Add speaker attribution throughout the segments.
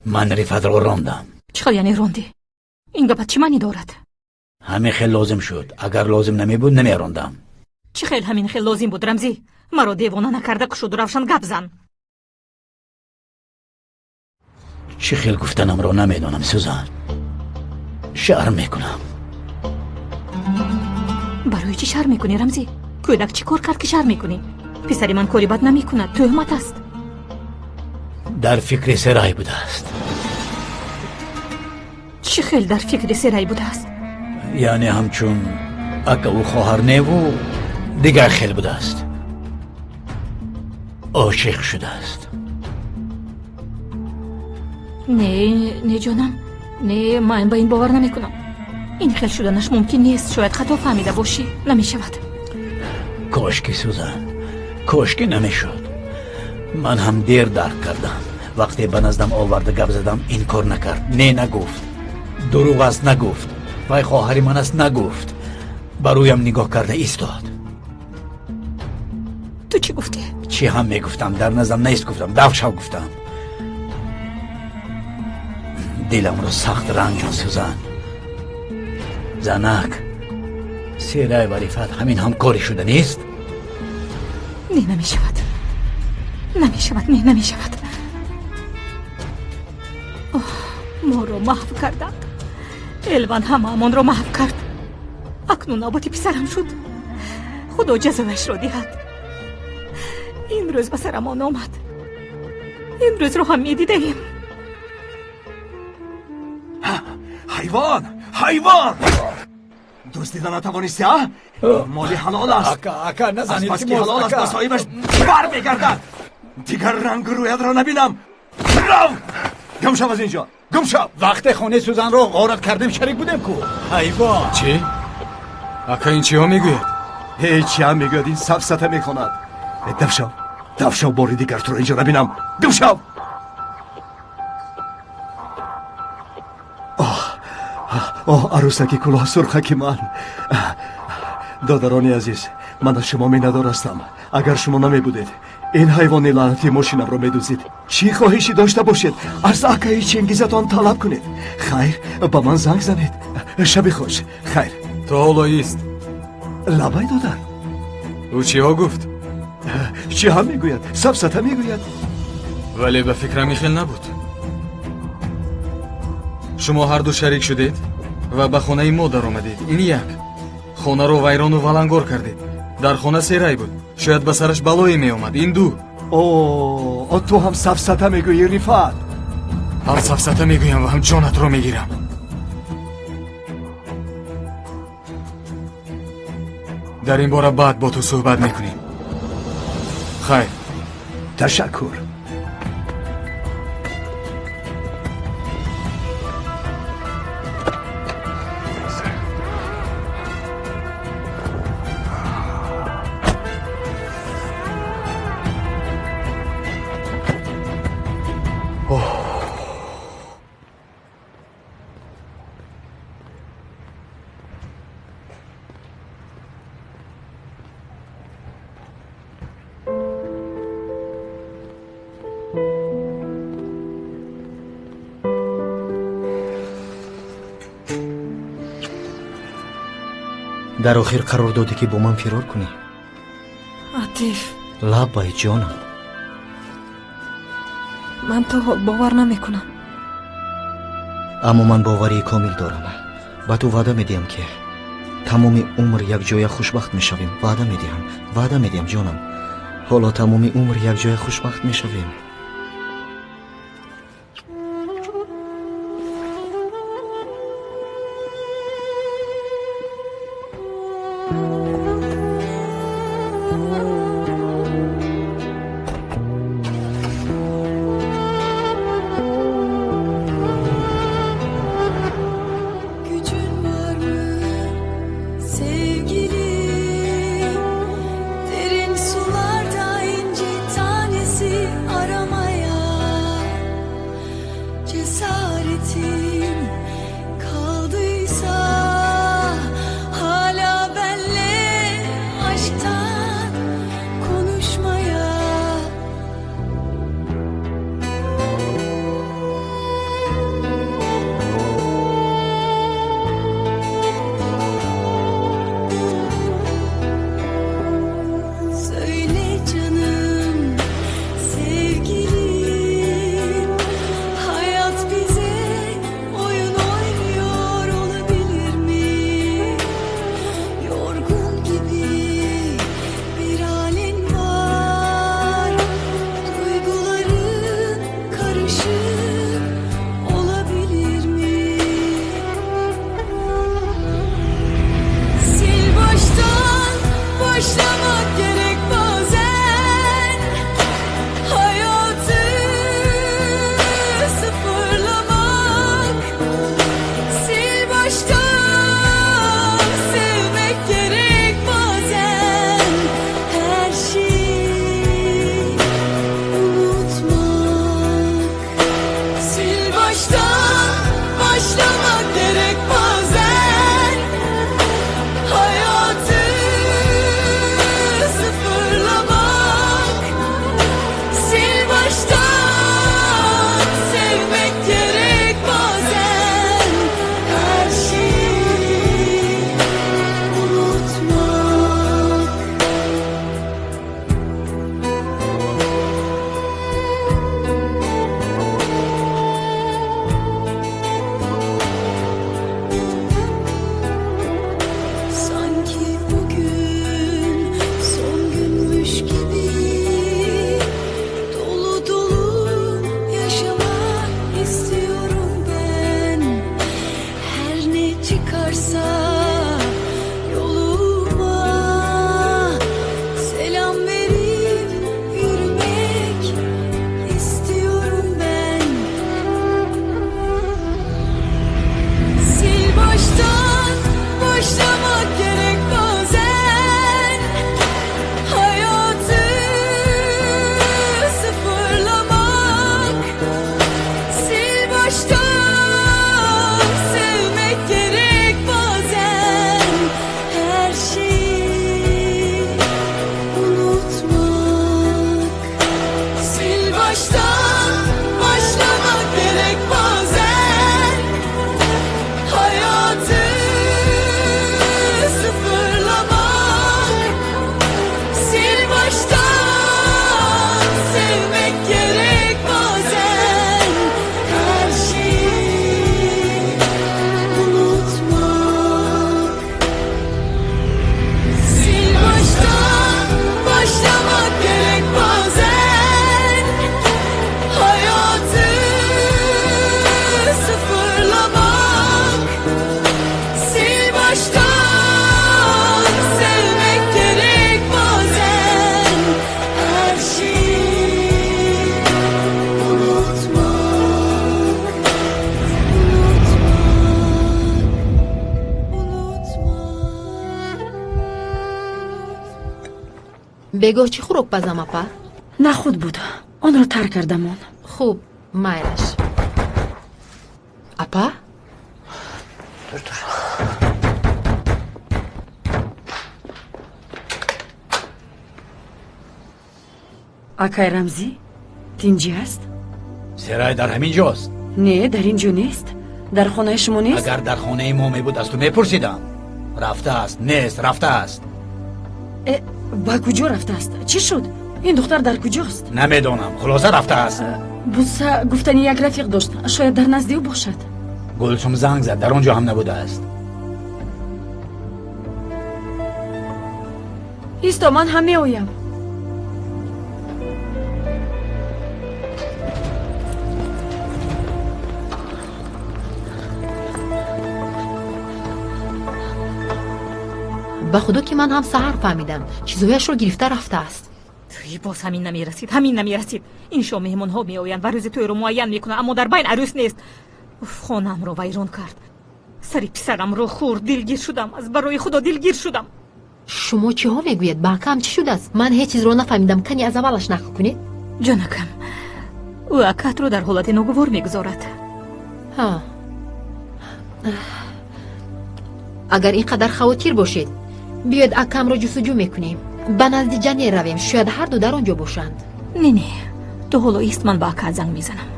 Speaker 1: Ман Рифатро рондам.
Speaker 2: Чӣ хел яъне рондӣ? Ин гапат чӣ маънӣ дорад?
Speaker 1: Ҳамин хел лозим шуд. Агар лозим намебуд, намерондам.
Speaker 2: Чӣ хел ҳамин хел лозим буд, Рамзӣ? Маро девона накарда кушоду равшан гап зан.
Speaker 1: Чӣ хел гуфтанамро намедонам, Сузан. Шарм мекунам.
Speaker 2: Барои чӣ шарм мекунӣ, Рамзӣ? Кӯдак чӣ кор кард, ки шарм мекунӣ? Писари ман кори бад намекунад, тӯҳмат аст.
Speaker 1: Дар фикри Серай будааст.
Speaker 2: Чӣ хел дар фикри Серай будааст?
Speaker 1: Яъне ҳамчун акаву хоҳар неву дигар хел будааст. Ошиқ шудааст.
Speaker 2: Не, не, ҷонам, не, ман ба ин бовар намекунам. Ин хел шуданаш мумкин нест. Шояд хато фаҳмида бошӣ. Намешавад.
Speaker 1: Кошки, Сузан, кошки намешуд. Ман ҳам дер дарк кардам. Вақте ба наздам оварда гап задам, инкор накард. Не нагуфт. Дурӯғ аст нагуфт. Вай хоҳари ман аст нагуфт. Ба рӯям нигоҳ карда истод.
Speaker 2: Ту чӣ гуфтӣ?
Speaker 1: Чӣ ҳам мегуфтам? Дар наздам нест гуфтам. Дафт шав гуфтам. Диламро сахт ранҷон, Сузан. Занак, Серай ва Рифат ҳамин ҳамкорӣ шуда нест?
Speaker 2: Не, намешавад. Намешавад, не, намешавад. Оҳ, моро маҳв карданд. Элван ҳамаамонро маҳв кард. Акнун навбати писарам шуд. Худо ҷазояшро диҳад. Ин рӯз ба сарамон омад. Ин рӯзро ҳам медидаем.
Speaker 3: Ҳайвон! Ҳайвон! Дуздида натавонисти, а? Моли ҳалол аст.
Speaker 1: Ака, ака, назанед.
Speaker 3: Азбаски ҳалол аст, ба соҳибаш бармегардад. Дигар рангу рӯятро набинам. Рав! Гум шав аз ин ҷо. Гум шав!
Speaker 1: Вақте хонаи Сузанро ғорат кардем, шарик будем ку. Ҳайвон!
Speaker 4: Чӣ? Ака, ин чиҳо мегӯяд?
Speaker 3: Ҳеҷ чиам мегӯяд, ин сафсата мехонад. Даф шав. Даф шав, бори дигар туро инҷо набинам. Гум шав! Оҳ, арӯсаки кӯлоҳ сурхаки ман. Додарони азиз, ман аз шумо миннатдор ҳастам. Агар шумо намебудед, ин ҳайвони лаънатӣ мошинамро медуздид. Чӣ хоҳише дошта бошед, аз акаи Чингизатон талаб кунед. Хайр, ба ман занг занед. Шаби хуш. Хайр.
Speaker 4: То ҳоло ист.
Speaker 3: Лабай, додар.
Speaker 4: Ӯ чиҳо гуфт?
Speaker 3: Чӣ ҳам мегӯяд? Сафсата мегӯяд.
Speaker 4: Вале ба фикрам ин хел набуд. Шумо ҳарду шарик шудед ва ба хонаи мо даромадед. Ин як. Хонаро вайрону валангор кардед. Дар хона Серай буд. Шояд ба сараш балое меомад. Ин ду.
Speaker 3: О, ту ҳам сафсата мегӯӣ, Рифат.
Speaker 4: Ҳам сафсата мегӯям ва ҳам ҷонатро мегирам. Дар ин бора баъд бо ту суҳбат мекунем. Хайр.
Speaker 3: Ташаккур.
Speaker 5: Дар охир қарор додӣ, ки бо ман фирор кунӣ.
Speaker 6: Атиф.
Speaker 5: Лаббай, ҷонам.
Speaker 6: Ман то ҳол бовар намекунам.
Speaker 5: Аммо ман боварии комил дорам. Ба ту ваъда медиҳам, ки тамоми умр якҷоя хушбахт мешавем. Ваъда медиҳам, ваъда медиҳам, ҷонам. Ҳоло тамоми умр якҷоя хушбахт мешавем.
Speaker 7: Gücün var mı sevgilim? Derin sularda inci tanesi aramaya cesaretin kaldıysa hala benle Barışık olabilir mi? Sil baştan başlamak gerek bazen. Hayatı sıfırlamak. Sil baştan sevmek gerek bazen. Her şeyi unutmak. Sil baştan başlamak gerek bazen. Hayatı sıfırlamak. Sil baştan sevmek gerek bazen. Her şeyi unutmak. Sanki bugün son günmüş gibi dolu dolu yaşamak istiyorum ben. Her ne çıkarsa yoluma selam verip yürümek istiyorum ben. Sil baştan başlamak gerek bazen. Hayatı sıfırlamak. Sil baştan sevmek gerek bazen. Her şeyi unutmak. Sil baştan başlamak gerek bazen. Hayatı sıfırlamak. Sil baştan sevmek gerek bazen. Her şeyi unutmak. Sil baştan başlamak gerek bazen. Hayatı sıfırlamak. Sil baştan sevmek gerek bazen. Her şeyi unutmak. Unutmak. Unutmak.
Speaker 8: Бегоҳ чӣ хӯрок пазам, апа?
Speaker 6: Нахуд буд, онро тар кардамон.
Speaker 8: Хуб, майлаш, апа.
Speaker 6: Акай Рамзӣ, тинҷӣ аст?
Speaker 1: Серай дар ҳамин ҷост.
Speaker 6: Не, дар ин ҷо нест, дар хонаи шумо нест.
Speaker 1: Агар дар хонаи мо мебуд, аз ту мепурсидам. Рафтааст, нест, рафтааст.
Speaker 6: Э, ба куҷо рафтааст? Чӣ шуд? Ин духтар дар куҷост?
Speaker 1: Намедонам, хулоса рафтааст.
Speaker 6: Буса гуфтани як рафиқ дошт, шояд дар назди ӯ бошад.
Speaker 1: Гулсум занг зад, дар он ҷо ҳам набудааст.
Speaker 6: Исто, ман ҳам меоям.
Speaker 8: Ба худо, ки ман ҳам саҳар фаҳмидам, чизҳояшро гирифта рафтааст.
Speaker 2: Туй, боз ҳамин намерасид, ҳамин намерасид. Ин шом меҳмонҳо меоянд ва рӯзи тӯйро муайян мекунанд, аммо дар байн арӯс нест. Уф, хонаамро вайрон кард, сари писарамро хӯрд. Дилгир шудам, аз барои худо дилгир шудам.
Speaker 8: Шумо чиҳо мегӯед? Ба акаам чӣ шудааст? Ман ҳеҷ чизро нафаҳмидам. Кани аз аввалаш нақл кунед.
Speaker 2: Ҷонакам, ӯ акаатро дар ҳолати ногувор мегузорад.
Speaker 8: Ҳа, агар ин қадар хавотир бошед, биёед, акамро ҷустуҷӯ мекунем. Ба назди Ҷанер равем, шояд ҳарду дар он ҷо бошанд.
Speaker 2: Не, не, ту ҳоло ист, ман ба акаат занг мезанам.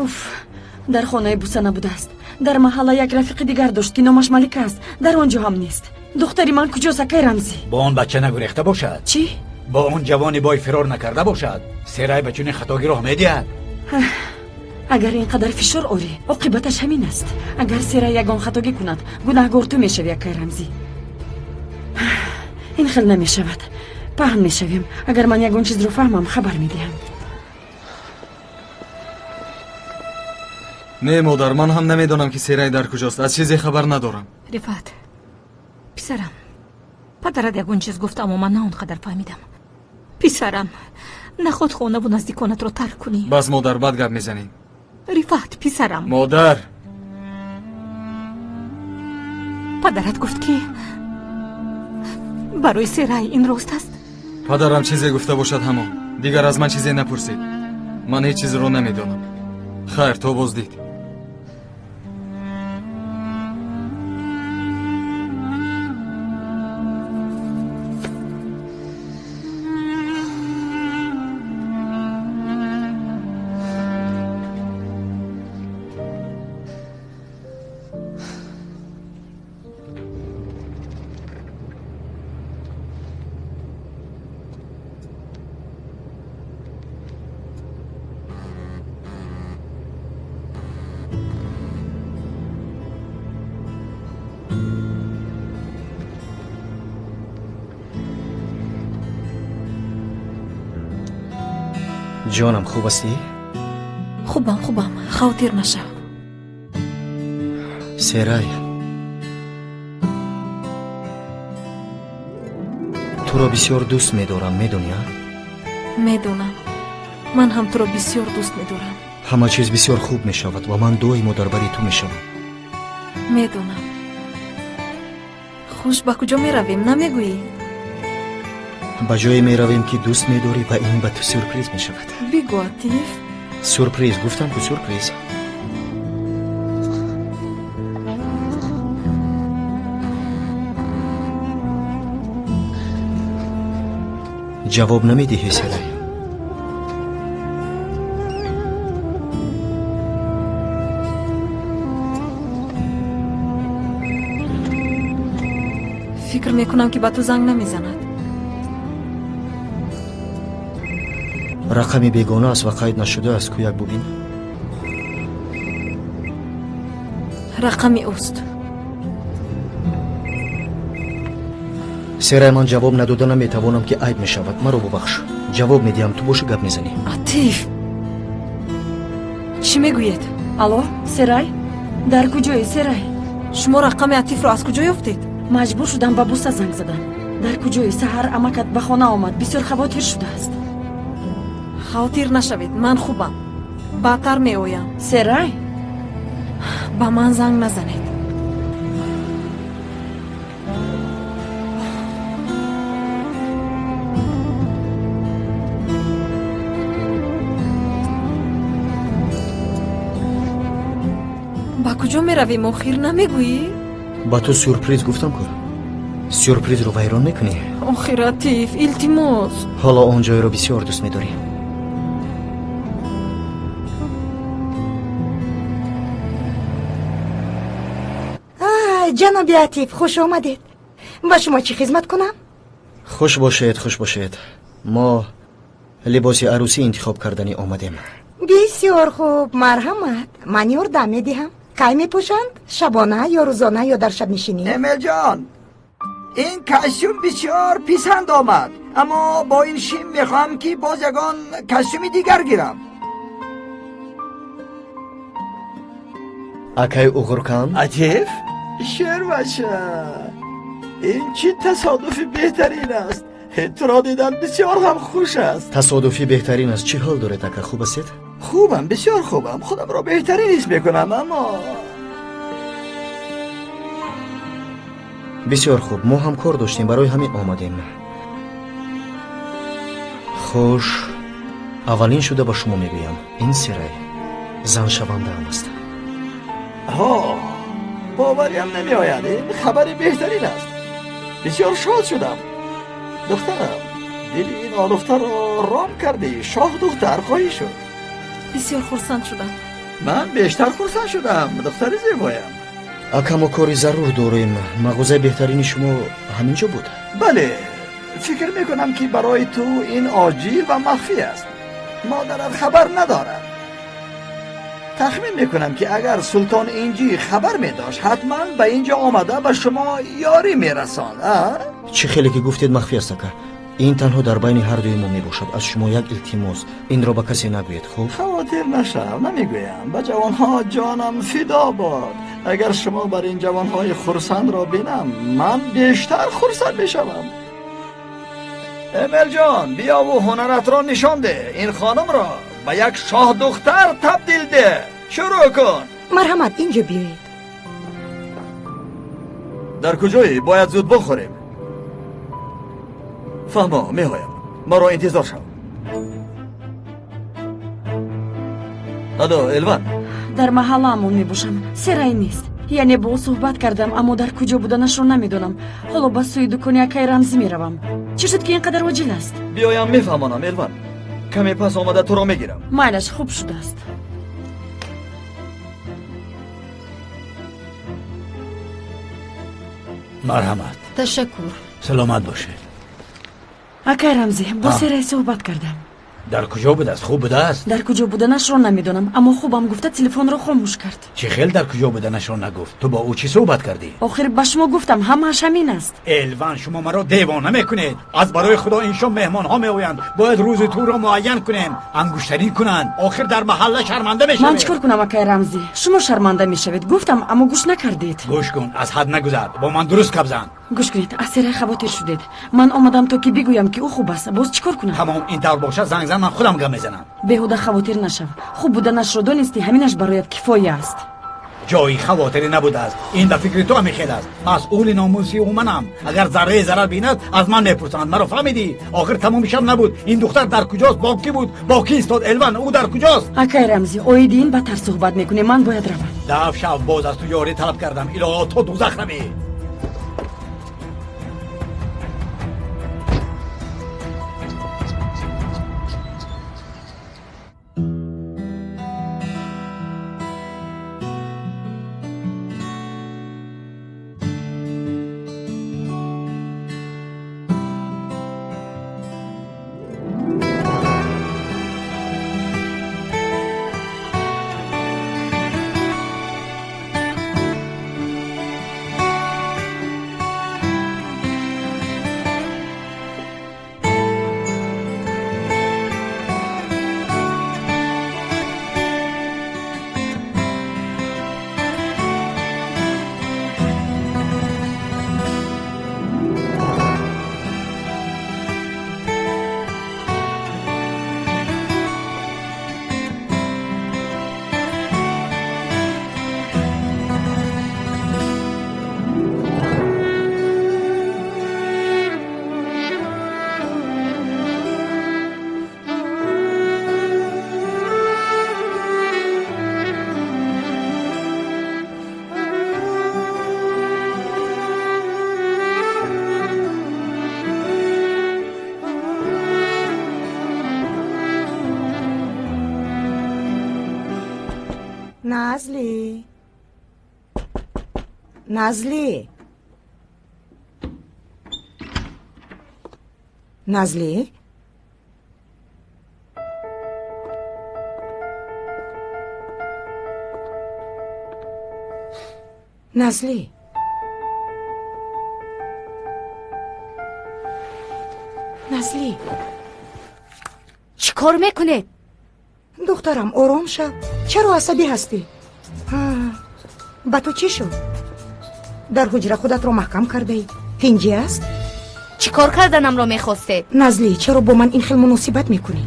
Speaker 6: Уф, дар хонаи Буса набудааст. Дар маҳалла як рафиқи дигар дошт, ки номаш Малика аст, дар он ҷо ҳам нест. Духтари ман куҷост, акай Рамзӣ?
Speaker 1: Бо он бача нагурехта бошад?
Speaker 6: Чӣ?
Speaker 1: Бо он ҷавони бой фирор накарда бошад? Серай ба чунин хатогӣ роҳ медиҳад?
Speaker 6: Агар ин қадар фишор орӣ, оқибаташ ҳамин аст. Агар Серай ягон хатогӣ кунад, гунаҳгор ту мешавӣ, акай Рамзӣ. Ин хел намешавад. Паҳн мешавем. Агар ман ягон чизро фаҳмам, хабар медиҳам.
Speaker 4: Не, модар, ман ҳам намедонам, ки Серай дар куҷост. Аз чизе хабар надорам.
Speaker 2: Рифат, писарам, падарат ягон чиз гуфт, аммо ман на он қадар фаҳмидам. Писарам, наход хонаву наздиконатро тарк кунӣ.
Speaker 4: Бас, модар, бад гап мезанӣ.
Speaker 2: Рифат, писарам.
Speaker 4: Модар!
Speaker 2: Падарат гуфт, ки барои Серай ин рост аст?
Speaker 4: Падарам чизе гуфта бошад, ҳамон. Дигар аз ман чизе напурсед. Ман ҳеҷ чизро намедонам. Хайр, то боздид.
Speaker 5: Ҷонам, хуб ҳастӣ?
Speaker 9: Хубам, хубам, хавотир нашав.
Speaker 5: Серай, туро бисёр дӯст медорам, медонӣ, а?
Speaker 9: Медонам. Ман ҳам туро бисёр дӯст медорам.
Speaker 5: Ҳама чиз бисёр хуб мешавад ва ман доимо дар бари ту мешавам.
Speaker 9: Медонам. Хуш, ба куҷо меравем, намегӯӣ?
Speaker 5: Ба ҷое меравем, ки дӯст медорӣ, ва ин ба ту сюрприз мешавад.
Speaker 9: Бигӯ, Атиф.
Speaker 5: Сюрприз, гуфтам ку, сюрприз. Ҷавоб намедиҳӣ, Серай?
Speaker 9: Фикр мекунам, ки ба ту занг намезанад.
Speaker 5: Рақами бегона аст ва қайд нашудааст, ку як бубин.
Speaker 9: Рақами ӯст.
Speaker 5: Серай, ман ҷавоб надода наметавонам, ки айб мешавад. Маро бубахш. Ҷавоб медиҳам, ту боши гап мезанӣ.
Speaker 9: Атиф, чӣ мегӯед?
Speaker 6: Алло, Серай, дар куҷоӣ, Серай?
Speaker 9: Шумо рақами Атифро аз куҷо ёфтед?
Speaker 6: Маҷбур шудам ба Буса занг задам. Дар куҷоӣ? Саҳар амакат ба хона омад, бисёр хавотир шудааст.
Speaker 9: Хавотир нашавед, ман хубам. Баъдтар меоям.
Speaker 6: Серай,
Speaker 9: ба ман занг назанед. Ба куҷо меравем, охир намегӯӣ?
Speaker 5: Ба ту сюрприз гуфтам ку. Сюрпризро вайрон мекунӣ?
Speaker 9: Охир, Атиф, илтимос.
Speaker 5: Ҳоло он ҷойро бисёр дӯст медорӣ.
Speaker 10: Ҷаноби Атиф, хуш омадед. Ба шумо чӣ хизмат кунам?
Speaker 5: Хуш бошед, хуш бошед. Мо либоси арӯсӣ интихоб карданӣ омадем.
Speaker 10: Бисёр хуб, марҳамат. Ман ёрдам медиҳам. Кай мепӯшанд? Шабона ё рӯзона ё дар шабнишинӣ?
Speaker 11: Эмилҷон, ин костюм бисёр писанд омад, аммо бо ин шим мехоҳам, ки боз ягон костюми дигар гирам.
Speaker 5: Акай Уғуркан?
Speaker 11: Атиф, шербача, ин чӣ тасодуфи беҳтарин аст. Туро дидан бисёр ҳам хуш аст.
Speaker 5: Тасодуфи беҳтарин аст. Чӣ ҳол доред, ака? Хуб ҳастед?
Speaker 11: Хубам, бисёр хубам. Худамро беҳтарин ҳис мекунам, аммо
Speaker 5: бисёр хуб. Мо ҳам кор доштем, барои ҳамин омадем. Хуш, аввалин шуда ба шумо мегӯям, ин Серай заншавандаам аст.
Speaker 11: Ҳо, бовариам намеояд. Ин хабари беҳтарин аст. Бисёр шод шудам. Духтарам, дили ин олуфтаро ром кардӣ. Шоҳ духтар хоҳӣ шуд.
Speaker 9: Бисёр хурсанд шудам.
Speaker 11: Ман бештар хурсанд шудам, духтари зебоям.
Speaker 5: Ака, мо кори зарур дорем. Мағозаи беҳтарини шумо ҳамин ҷо буд?
Speaker 11: Бале, фикр мекунам, ки барои ту ин оҷил ва махфӣ аст. Модарат хабар надорад. Тахмин мекунам, ки агар султон Инҷӣ хабар медошт, ҳатман ба инҷо омада ба шумо ёрӣ мерасонд.
Speaker 5: Чӣ хеле ки гуфтед махфӣ аст, ака. Ин танҳо дар байни ҳардуи мо мебошад. Аз шумо як илтимос, инро ба касе нагӯед, хуб?
Speaker 11: Хавотир нашав, намегӯям. Ба ҷавонҳо ҷонам фидо бод. Агар шумо бар ин ҷавонҳои хурсандро бинам, ман бештар хурсанд мешавам. Эмилҷон, биёву ҳунаратро нишон деҳ. Ин хонумро ба як шоҳдухтар табдил деҳ. Шурӯъ кун.
Speaker 10: Марҳамат, инҷо биёед.
Speaker 11: Дар куҷоӣ? Бояд зуд бихӯрем. Фаҳмо, меоям. Маро интизор шав. Алло, Элван.
Speaker 6: Дар маҳаллаамон мебошам. Серай нест. Яъне бо ӯ суҳбат кардам, аммо дар куҷо буданашро намедонам. Ҳоло ба сӯи дукони акаи Рамзӣ меравам. Чӣ шуд, ки ин қадар оҷил аст?
Speaker 11: Биёям, мефаҳмонам, Элван. Каме пас омада туро мегирам.
Speaker 6: Майлаш, хуб шудааст.
Speaker 1: Марҳамат.
Speaker 8: Ташаккур.
Speaker 1: Саломат бошед.
Speaker 6: Акай Рамзӣ, бо Серай суҳбат кардам.
Speaker 1: Дар куҷо будааст? Хуб будааст?
Speaker 6: Дар куҷо буданашро намедонам, аммо хубам гуфта телефонро хомӯш кард.
Speaker 1: Чӣ хел дар куҷо буданашро нагуфт? Ту бо ӯ чӣ суҳбат кардӣ?
Speaker 6: Охир ба шумо гуфтам, ҳамааш ҳамин аст.
Speaker 1: Элван, шумо маро девона мекунед. Аз барои худо ин шом меҳмонҳо меоянд. Бояд рӯзи тӯйро муайян кунем, ангуштарин кунанд. Охир дар маҳалла шарманда мешавед.
Speaker 6: Ман чӣ кор кунам, акай Рамзӣ? Шумо шарманда мешавед. Гуфтам, аммо гӯш накардед.
Speaker 1: Гӯш кун, аз ҳад нагузар. Бо ман дуруст гап зан.
Speaker 6: Гӯш кунед, аз Серай хавотир шудед. Ман омадам то ки бигӯям, ки ӯ хуб аст. Боз чӣ кор кунам?
Speaker 1: Тамом, ин тавр бошад, занг зан, ман худам гап мезанам.
Speaker 6: Беҳуда хавотир нашав. Хуб буданашро донистӣ, ҳаминаш бароят кифоя аст.
Speaker 1: Ҷои хавотирӣ набудааст. Ин ба фикри ту ҳамин хел аст. Масъули номуси ӯ манам. Агар зарраи зарар бинад, аз ман мепурсанд. Маро фаҳмидӣ? Охир тамоми шаб набуд. Ин духтар дар куҷост? Бо кӣ буд? Бо кӣ истод? Элван, ӯ дар куҷост?
Speaker 6: Акай Рамзӣ, оиди ин бадтар суҳбат мекунем. Ман бояд равам.
Speaker 1: Даф шав, боз аз ту ёрӣ талаб кардам. Илоҳо, то дузах равӣ.
Speaker 10: Назли, Назли, Назли, Назли. Назли.
Speaker 12: Чӣ кор мекунед?
Speaker 10: Духтарам, ором шав. Чаро асабӣ ҳастӣ? Ба ту чӣ шуд? Дар ҳуҷра худатро маҳкам кардаӣ. Тинҷӣ аст?
Speaker 12: Чӣ кор карданамро мехостед?
Speaker 10: Назли, чаро бо ман ин хел муносибат мекунӣ?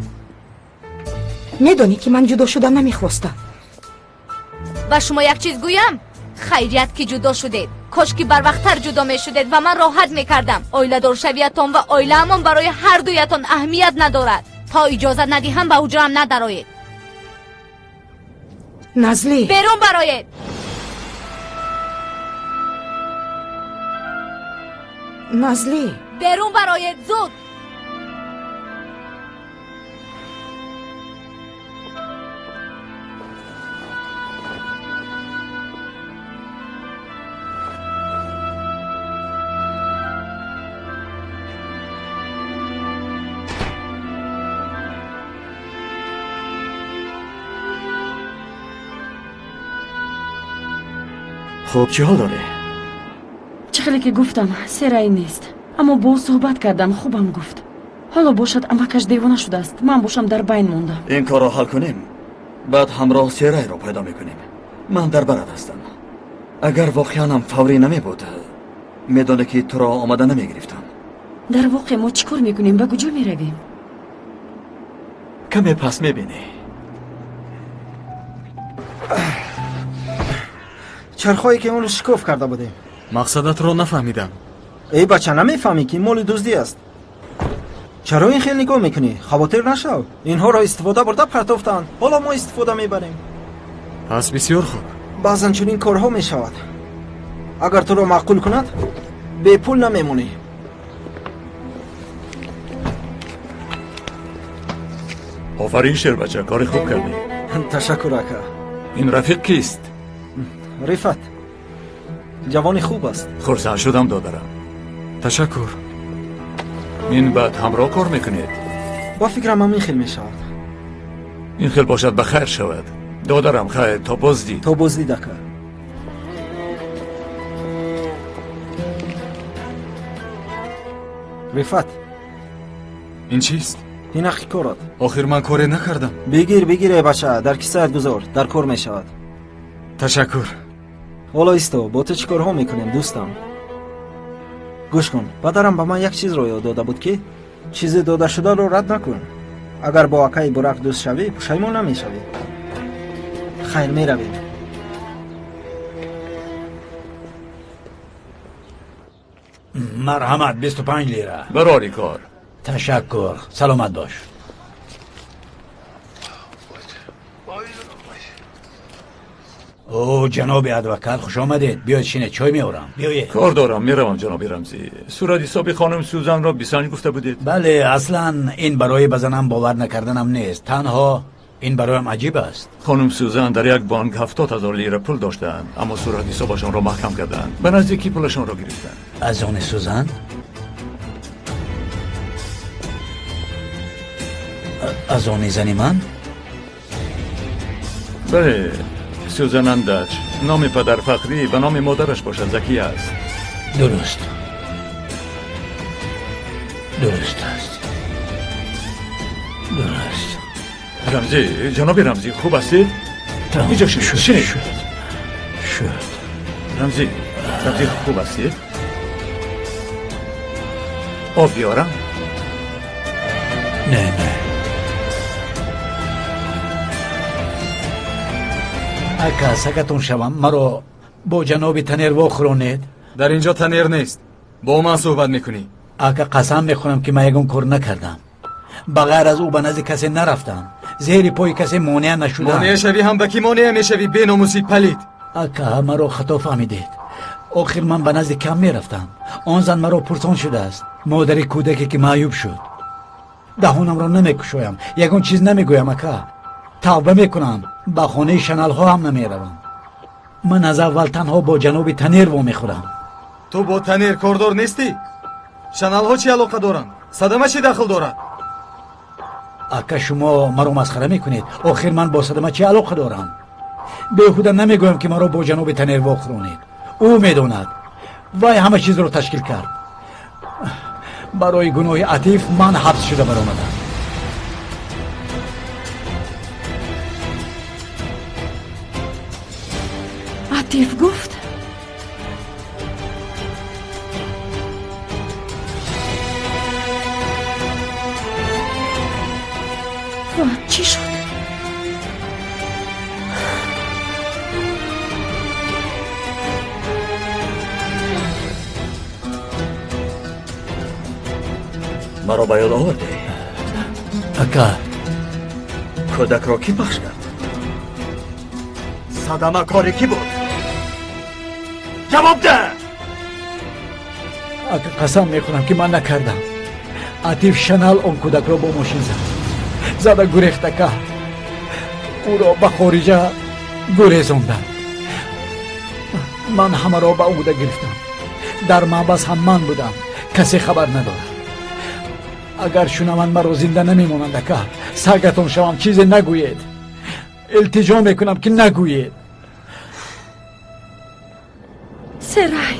Speaker 10: Медонӣ, ки ман ҷудо шуда намехостам.
Speaker 12: Ба шумо як чиз гӯям? Хайрият, ки ҷудо шудед. Кош ки барвақттар ҷудо мешудед ва ман роҳат мекардам. Оиладоршавиятон ва оилаамон барои ҳардуятон аҳамият надорад. То иҷозат надиҳам, ба ҳуҷраам надароед.
Speaker 10: Назли,
Speaker 12: берун бароед.
Speaker 10: Назли,
Speaker 12: берун бароед, зуд.
Speaker 11: Хуб, чӣ ҳол дорӣ?
Speaker 6: Чӣ хеле ки гуфтам, Серай нест, аммо бо ӯ суҳбат кардам, хубам гуфт. Ҳоло бошад, амакаш девона шудааст, ман бошам дар байн мондам.
Speaker 11: Ин корро ҳал кунем, баъд ҳамроҳ Серайро пайдо мекунем. Ман дар барат ҳастам. Агар воқеанам фаврӣ намебуд, медонӣ ки туро омада намегирифтам.
Speaker 6: Дар воқеъ мо чӣ кор мекунем, ба куҷо меравем?
Speaker 11: Каме пас мебинӣ.
Speaker 13: Чархҳое ки онро шикоф карда будем.
Speaker 4: Мақсадатро нафаҳмидам.
Speaker 13: Эй бача, намефаҳмӣ ки моли дуздӣ аст? Чаро ин хел нигоҳ мекунӣ? Хавотир нашав, инҳоро истифода бурда партофтанд, ҳоло мо истифода мебарем.
Speaker 4: Пас бисёр хуб.
Speaker 13: Баъзан чунин корҳо мешавад. Агар туро маъқул кунад, бепул намемонӣ.
Speaker 14: Офарин, шербача, кори хуб кардӣ.
Speaker 13: Ташаккур, ака.
Speaker 14: Ин рафиқ кист?
Speaker 13: Рифат ҷавони хуб аст.
Speaker 14: Хурсанд шудам, додарам.
Speaker 4: Ташаккур.
Speaker 14: Ин баъд ҳамроҳ кор мекунед?
Speaker 13: Ба фикрам, ҳамин хел мешавад.
Speaker 14: Ин хел бошад, ба хайр шавад, додарам. Хайр, то боздид.
Speaker 13: То боздид, ака. Рифат.
Speaker 4: Ин чист?
Speaker 13: Ин ҳаққи корат.
Speaker 4: Охир ман коре накардам.
Speaker 13: Бигир, бигир, эй бача, дар кисаят гузор, дар кор мешавад.
Speaker 4: Ташаккур.
Speaker 13: Ҳоло исто, бо ту чӣ корҳо мекунем, дӯстам? Гӯш кун, падарам ба ман як чизро ёд дода буд, ки чизе додашударо рад накун. Агар бо акаи Бурак дӯст шавӣ, пушаймон намешавӣ. Хайр, меравем.
Speaker 1: Марҳамат, 25 лира.
Speaker 14: Барори кор.
Speaker 1: Ташаккур, саломат бош. О, ҷаноби адвокат, хуш омадед. Биёед, шинед, чой меорам. Биёед.
Speaker 14: Кор дорам, меравам, ҷаноби Рамзӣ. Сурат ҳисоби хонум Сӯзанро бисанҷ гуфта будед.
Speaker 1: Бале, аслан ин барои ба занам бовар накарданам нест, танҳо ин бароям аҷиб аст.
Speaker 14: Хонум Сӯзан дар як бонк 70,000 лира пул доштаанд, аммо сурат ҳисобашонро маҳкам карданд. Ба наздикӣ пулашонро гирифтанд.
Speaker 1: Аз они Сӯзан? Аз они зани ман?
Speaker 14: Бале, Сӯзан Андач. Номи падар Фахрӣ ва номи модараш бошад Закия аст.
Speaker 1: Дуруст, дуруст аст, дуруст.
Speaker 14: Рамзӣ, ҷаноби Рамзӣ, хуб ҳастед? Инҷо шинед, шинед.
Speaker 1: Шуд.
Speaker 14: Рамзӣ, Рамзӣ, хуб ҳастед? Об биёрам?
Speaker 1: Не, не. Ака, сагатон шавам, маро бо ҷаноби Танер вохӯронед.
Speaker 4: Дар инҷо Танер нест, бо ман суҳбат мекунӣ.
Speaker 1: Ака, қасам мехӯрам, ки ман ягон кор накардам. Ба ғайр аз ӯ ба назди касе нарафтам, зери пои касе монеа нашудам.
Speaker 4: Монеа шавӣ ҳам ба кӣ монеа мешавӣ, беномуси палид?
Speaker 1: Ака, маро хато фаҳмидед. Охир ман ба назди кам мерафтам. Он зан маро пурсон шудааст, модари кӯдаке ки маъюб шуд. Даҳонамро намекушоям, ягон чиз намегӯям, ака. Тавба мекунам, ба хонаи шаналҳо ҳам намеравам. Ман аз аввал танҳо бо ҷаноби Танер вомехӯрам.
Speaker 4: Ту бо Танер кордор нестӣ? Шаналҳо чӣ алоқа доранд? Садама чӣ дахл дорад?
Speaker 1: Ака, шумо маро масхара мекунед. Охир ман бо садама чӣ алоқа дорам? Беҳуда намегӯям, ки маро бо ҷаноби Танер вохӯронед. Ӯ медонад, вай ҳама чизро ташкил кард. Барои гуноҳи Атиф ман ҳабс шуда баромадам.
Speaker 6: Атиф гуфт? Фуат, чӣ шуд?
Speaker 11: Маро ба ёд овардӣ.
Speaker 1: Ака.
Speaker 11: Кӯдакро кӣ пахш кард? Садама кори кӣ буд? Ҷавоб деҳ!
Speaker 1: Ака, қасам мехӯрам, ки ман накардам. Атиф Шанал он кӯдакро бо мошин зад, зада гурехт, ака. Ӯро ба хориҷа гурезонданд. Ман ҳамаро ба ӯда гирифтам. Дар маҳбас ҳам ман будам, касе хабар надорад. Агар шунаванд, маро зинда намемонанд, ака. Сагатон шавам, чизе нагӯед. Илтиҷо мекунам, ки нагӯед.
Speaker 6: Серай.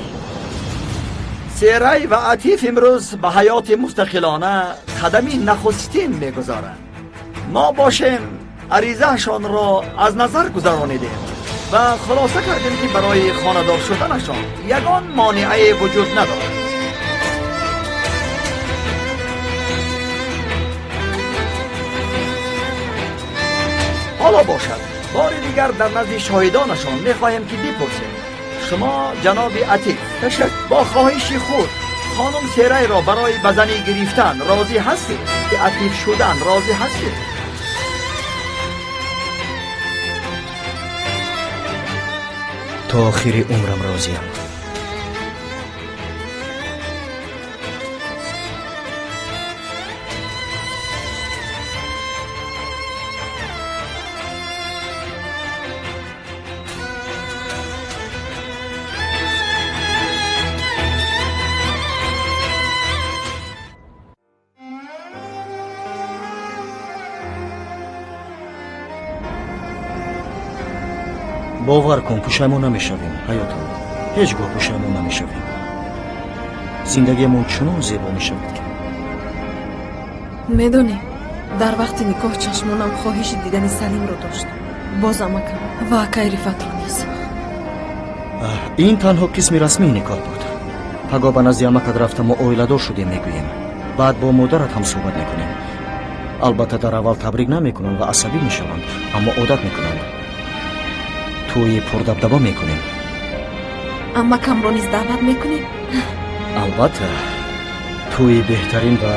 Speaker 11: Серай ва Атиф имрӯз ба ҳаёти мустақилона қадами нахустин мегузоранд. Мо бошем аризаашонро аз назар гузаронидем ва хулоса кардем, ки барои хонадор шуданашон ягон монеае вуҷуд надорад. Ҳоло бошад, бори дигар дар назди шоҳидонашон мехоҳем, ки бипурсем: шумо, ҷаноби Атиф, бо хоҳиши худ хонум Серайро барои ба занӣ гирифтан розӣ ҳастед? Атиф шудан розӣ ҳастед?
Speaker 5: То охири умрам розиям. Бовар кун, пушаймон намешавем, ҳаётам. Ҳеҷ гоҳ пушаймон намешавем. Зиндагиамон чунон зебо мешавад, ки
Speaker 9: Медонӣ, дар вақти никоҳ чашмонам хоҳиши дидани Салимро дошт, боз амакам ва акаи Рифатро низ.
Speaker 5: Ин танҳо қисми расмии никоҳ буд. Пагоҳ ба назди амакат рафта, мо оиладор шудем мегӯем. Баъд бо модарат ҳам суҳбат мекунем. Албатта, дар аввал табрик намекунанд ва асабӣ мешаванд, аммо одат мекунанд. Тӯи пурдабдаба мекунем.
Speaker 9: Амакамро низ даъват мекунем?
Speaker 5: Албатта, тӯи беҳтарин ва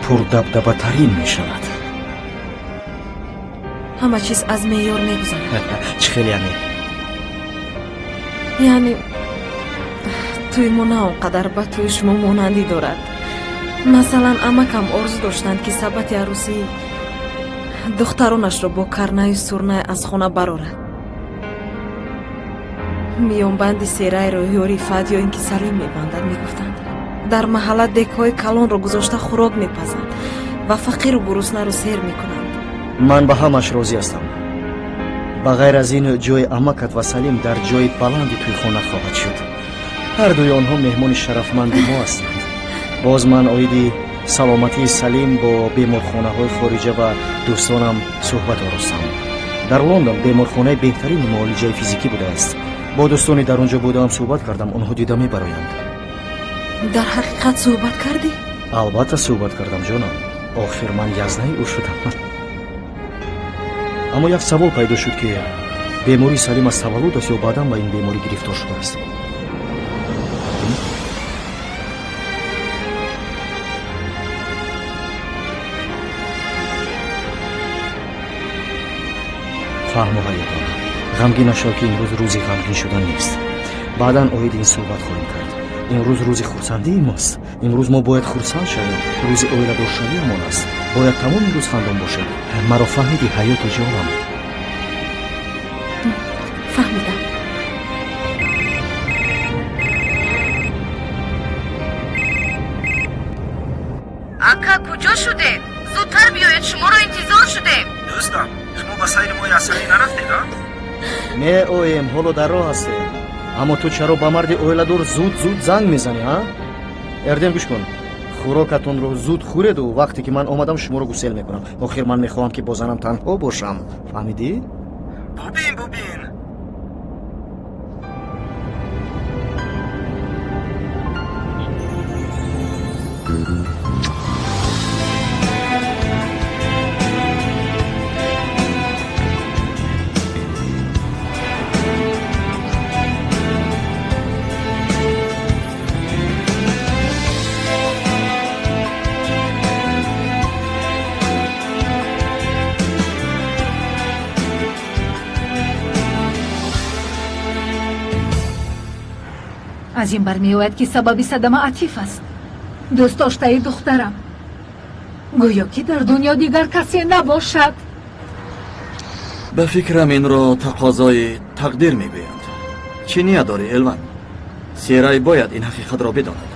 Speaker 5: пурдабдабатарин мешавад.
Speaker 9: Ҳама чиз аз меъёр мегузарад.
Speaker 5: Чӣ хел яъне?
Speaker 9: Яъне тӯи мо на он қадар ба тӯи шумо монандӣ дорад. Масалан, амакам орзу доштанд, ки сабати арӯсии духтаронашро бо карнаю сурнай аз хона барорад. Миёнбанди Серайро ё Рифат, ё ин ки Салим мебандад, мегуфтанд. Дар маҳалла декҳои калонро гузошта хӯрок мепазанд ва фақиру гуруснаро сер мекунанд.
Speaker 5: Ман ба ҳамаш розӣ ҳастам. Ба ғайр аз ин, ҷои амакат ва Салим дар ҷои баланди тӯйхона хоҳад шуд. Ҳардуи онҳо меҳмони шарафманди мо ҳастанд. Боз ман оиди саломатии Салим бо беморхонаҳои хориҷа ва дӯстонам суҳбат оростам. Дар Лондон беморхонаи беҳтарини муолиҷаи физикӣ будааст. Бо дӯстони дар он ҷо будаам суҳбат кардам, онҳо дида мебароянд.
Speaker 9: Дар ҳақиқат суҳбат кардӣ?
Speaker 5: Албатта, суҳбат кардам, ҷонам. Охир ман язнаи ӯ шудам. Аммо як савол пайдо шуд, ки бемории Салим аз таваллуд аст ё баъдан ба ин беморӣ гирифтор шудааст. Фаҳму, ҳаётон, ғамгин нашав, ки имрӯз рӯзи ғамгин шудан нест. Баъдан оиди ин суҳбат хоҳем кард. Имрӯз рӯзи хурсандии мост. Имрӯз мо бояд хурсанд шавем. Рӯзи оиладоршавиамон аст. Бояд тамоми рӯз хандон бошем. Маро фаҳмидӣ, ҳаёту ҷонам?
Speaker 9: Фаҳмидам.
Speaker 6: Ака, куҷо шудед? Зудтар биёед, шуморо интизор шудем.
Speaker 13: Дӯстам, шумо ба сайри мои асалӣ нарафтед, а?
Speaker 5: Меоем, ҳоло дар роҳ ҳастем. Аммо ту чаро ба марди оиладор зуд зуд занг мезанӣ, а? Эрдем, гӯш кун, хӯрокатонро зуд хӯреду вақте ки ман омадам, шуморо гусел мекунам. Охир ман мехоҳам, ки бо занам танҳо бошам, фаҳмидӣ?
Speaker 13: Бубин, бубин.
Speaker 2: Аз ин бармеояд, ки сабаби садама Атиф аст, дӯстдоштаи духтарам. Гӯё ки дар дунё дигар касе набошад.
Speaker 11: Ба фикрам, инро тақозои тақдир мегӯянд. Чӣ ният дорӣ, Элван? Серай бояд ин ҳақиқатро бидонад.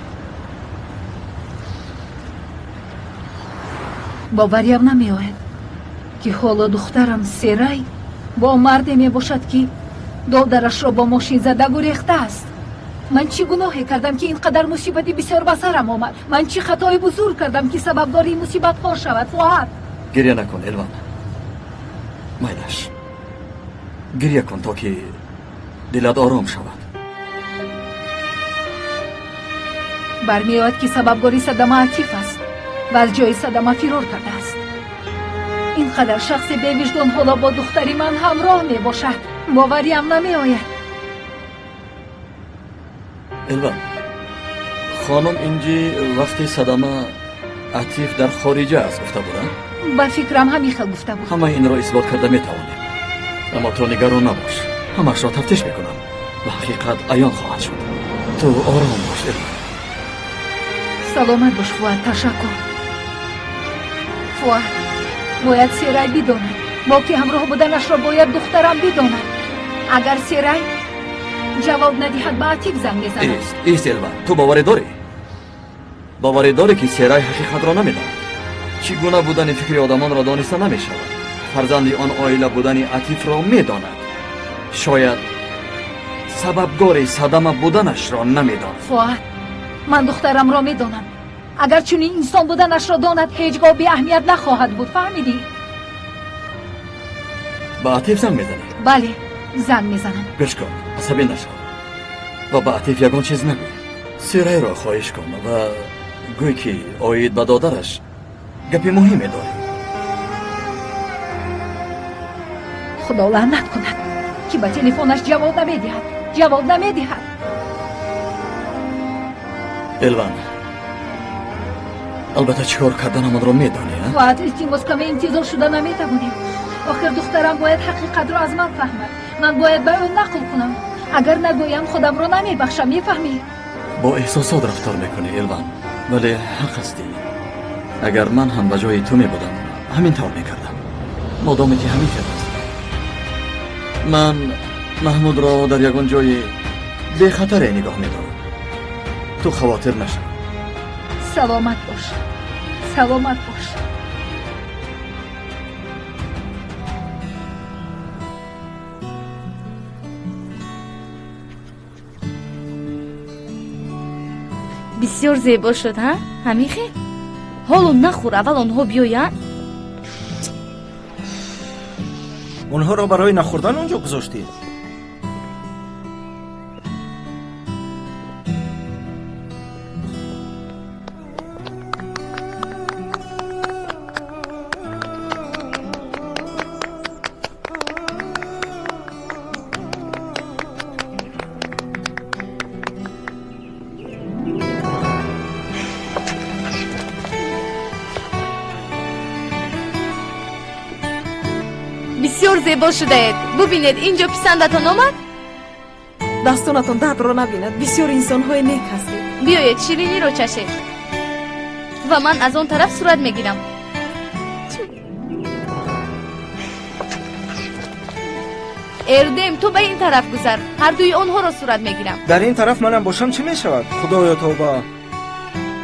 Speaker 2: Бовариям намеояд, ки ҳоло духтарам Серай бо марде мебошад, ки додарашро бо мошин зада гурехтааст. Ман чӣ гуноҳе кардам, ки ин қадар мусибати бисёр ба сарам омад? Ман чӣ хатои бузург кардам, ки сабабгори ин мусибатҳо шавад, Фуат?
Speaker 11: Гиря накун, Элван. Майлаш, гиря кун, то ки дилат ором шавад.
Speaker 2: Бармеояд, ки сабабгори садама Атиф аст ва аз ҷои садама фирор кардааст. Ин қадар шахси бевиҷдон ҳоло бо духтари ман ҳамроҳ мебошад. Бовариам намеояд.
Speaker 11: Элван, хонум Инҷи вақти садама Атиф дар хориҷа аст гуфта буданд?
Speaker 2: Ба фикрам, ҳамин хел гуфта буд.
Speaker 11: Ҳамаи инро исбот карда метавонем, аммо ту нигарон набош, ҳамашро тафтиш мекунам ва ҳақиқат аён хоҳад шуд. Ту ором бош, Элван.
Speaker 2: Саломат бош, Фуат, ташаккур. Фуат, бояд Серай бидонад. Бо ки ҳамроҳ буданашро бояд духтарам бидонад. Агар Серай ҷавоб надиҳад, ба Атиф занг мезанам.
Speaker 11: Ист, ист, Элван, ту боварӣ дорӣ? Боварӣ дорӣ, ки Серай ҳақиқатро намедонад? Чӣ гуна будани фикри одамонро дониста намешавад. Фарзанди он оила будани Атифро медонад, шояд сабабгори садама буданашро намедонад.
Speaker 2: Фуат, ман духтарамро медонам. Агар чунин инсон буданашро донад, ҳеҷ гоҳ беаҳамият нахоҳад буд, фаҳмидӣ?
Speaker 11: Ба Атиф занг мезанӣ?
Speaker 2: Бале, занг мезанам.
Speaker 11: Гӯш кун, асабӣ нашав ва ба Атиф ягон чиз нагӯй. Серайро хоҳиш кун ва гӯй, ки оид ба додараш гапи муҳиме дорӣ.
Speaker 2: Худо лаънат кунад, ки ба телефонаш ҷавоб намедиҳад, ҷавоб намедиҳад.
Speaker 11: Элван, албатта, чӣ кор карданамонро медонӣ, а?
Speaker 2: Фуат, илтимос, каме интизор шуда наметавонем? Охир духтарам бояд ҳақиқатро аз ман фаҳмад. Ман бояд ба ӯ нақл кунам. Агар нагӯям, худамро намебахшам, мефаҳмӣ?
Speaker 11: Бо эҳсосот рафтор мекунӣ, Элван, вале ҳақ ҳастӣ. Агар ман ҳам ба ҷои ту мебудам, ҳамин тавр мекардам. Модоме ки ҳамин хел аст, ман Маҳмудро дар ягон ҷои бехатаре нигоҳ медорам. Ту хавотир нашав.
Speaker 2: Саломат бош, саломат бош.
Speaker 12: Бисёр зебо шуд, ҳа? Ҳамин хел? Ҳоло нахӯр, аввал онҳо биёянд.
Speaker 13: Онҳоро барои нахӯрдан он ҷо гузоштӣ?
Speaker 12: Бисёр зебо шудаед. Бубинед, ин ҷо писандатон омад?
Speaker 9: Дастонатон дардро набинад. Бисёр инсонҳои нек ҳастед.
Speaker 12: Биёед, шириниро чашед ва ман аз он тараф сурат мегирам. Эрдем, ту ба ин тараф гузар, ҳардуи онҳоро сурат мегирам.
Speaker 13: Дар ин тараф манам бошам, чӣ мешавад? Худоё, тавба,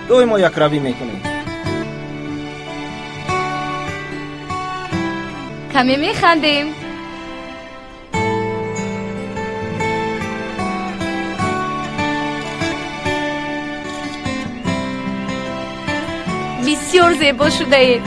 Speaker 13: доимо якравӣ мекунем.
Speaker 12: Каме механдем. Бисёр зебо шудаед.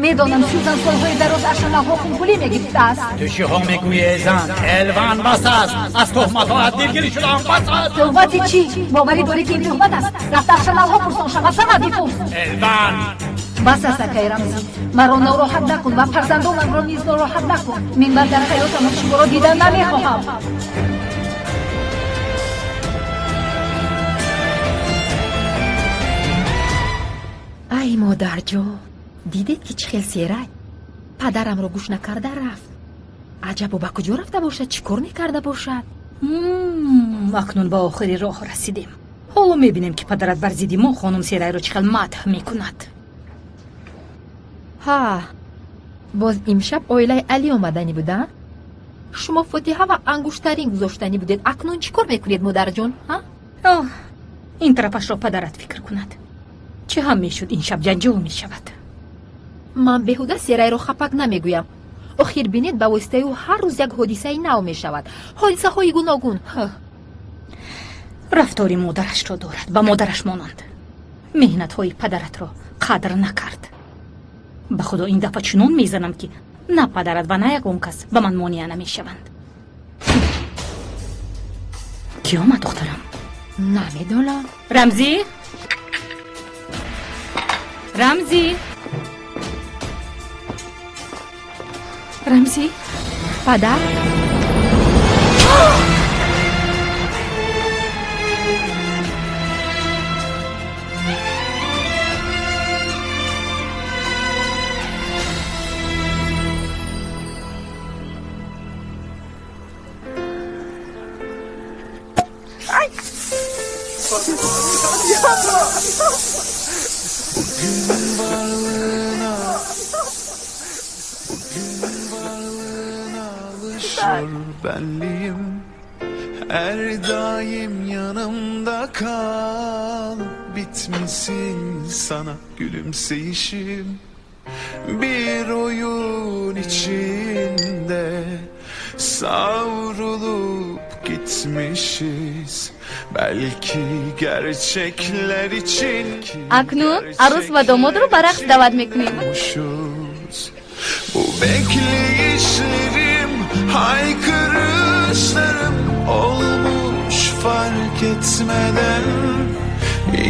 Speaker 2: Медонам, Сюзан солҳои дароз аз шаналҳо хунпулӣ мегирифтааст.
Speaker 1: Ту чиҳо мегӯӣ, эй зан? Элван, бас аст! Аз туҳматҳоят дилгирӣ шудаам, бас аст!
Speaker 2: Туҳмати чӣ? Боварӣ дорӣ, ки ин туҳмат аст? Рафта аз шаналҳо пурсон шава, сама бипурс.
Speaker 1: Элван!
Speaker 2: Бас аст, акаи Рамзӣ, маро нороҳат накун ва фарзандонамро низ нороҳат накун. Минбаъд дар ҳаётамон шуморо дидан намехоҳам.
Speaker 8: Ай модарҷон, дидед ки чӣ хел Серай падарамро гӯш накарда рафт. Аҷабо ба куҷо рафта бошад, чӣ кор мекарда бошад?
Speaker 2: Акнун ба охири роҳ расидем. Ҳоло мебинем, ки падарат бар зидди мо хонум Серайро чӣ хел мадҳ мекунад.
Speaker 8: Ҳа, боз имшаб оилаи Алӣ омаданӣ буда? Шумо фотиҳа ва ангуштарин гузоштанӣ будед. Акнун чӣ кор мекунед, модарҷон?
Speaker 2: Оҳ, ин тарафашро падарат фикр кунад. Чӣ ҳам мешуд, ин шаб ҷанҷол мешавад.
Speaker 8: Ман беҳуда Серайро хапак намегӯям. Охир бинед, ба воситаи ӯ ҳар рӯз як ҳодисаи нав мешавад, ҳодисаҳои гуногун.
Speaker 2: Рафтори модарашро дорад, ба модараш монанд. Меҳнатҳои падаратро қадр накард. Ба худо, ин дафъа чунон мезанам, ки на падарат ва на ягон кас ба ман монеа намешаванд. Кӣ омад, духтарам?
Speaker 8: Намедонам.
Speaker 2: Рамзӣ, Рамзӣ, Рамзӣ!
Speaker 8: Падар.
Speaker 7: Bugün varlığına, bugün varlığına alışır benliğim. Her daim yanımda kal, bitmesin sana gülümseyişim. Bir oyun içinde savrulup gitmişiz. Belki gerçekler için
Speaker 12: Акнун арӯс ва домодро ба рақс даъват мекунем.
Speaker 7: Bu bekleyişlerim, haykırışlarım olmuş fark etmeden.